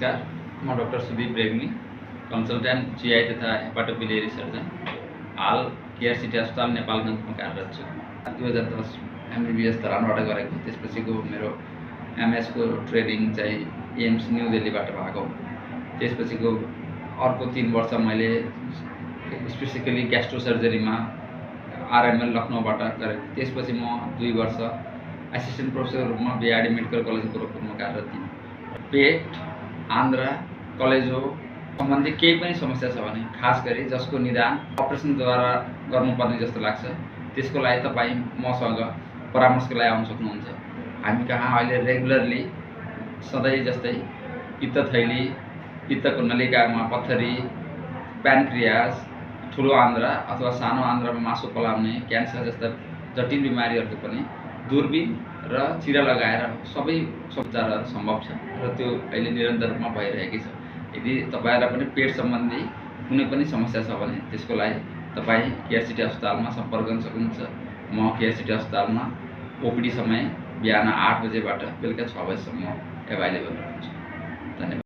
नमस्कार, म doctor Sudip Regmi, consultant GI तथा हेपाटोबिलियरी सर्जन। हाल केयर सिटी अस्पताल नेपालगञ्जमा कार्यरत छु। 2010 एमबीबीएस धरानबाट गरेको, त्यसपछिको मेरो एमएसको ट्रेनिङ चाहिँ एम्स न्यू दिल्लीबाट भएको। त्यसपछिको अर्को 3 वर्ष मैले स्पेसिफिकली ग्यास्ट्रो सर्जरीमा आरएमएल लखनऊबाट गरेको। त्यसपछि म 2 वर्ष एसिस्टेन्ट प्रोफेसरको रूपमा बीआरडी मेडिकल कलेज गोरखपुरमा कार्यरत थिएँ। पेट, आन्द्रा, कलेजो सम्बन्धी केही पनि समस्या छ भने, खास गरी जसको निदान अपरेसनद्वारा गर्नुपर्ने जस्तो लाग्छ, त्यसको लागि तपाईँ मसँग परामर्शको लागि आउन सक्नुहुन्छ। हामी कहाँ अहिले रेगुलरली सधैँ जस्तै पित्तथैली, पित्तको नलिकामा पत्थरी, प्यानक्रियास, ठुलो आन्द्रा अथवा सानो आन्द्रामा मासु पलाउने, क्यान्सर जस्ता जटिल बिमारीहरूको पनि दूरबीन र चिरा लगाएर सबै उपचारहरू सम्भव छ र त्यो अहिले निरन्तर रूपमा भइरहेकै छ। यदि तपाईहरुलाई पनि पेट सम्बन्धी कुनै पनि समस्या छ भने त्यसको लागि तपाईँ केयर सिटी अस्पतालमा सम्पर्क गर्न सक्नुहुन्छ। म केयर सिटी अस्पतालमा ओपीडी समय बिहान 8 बजेबाट बेलुका 6 बजेसम्म एभाइलेबल हुन्छु। धन्यवाद।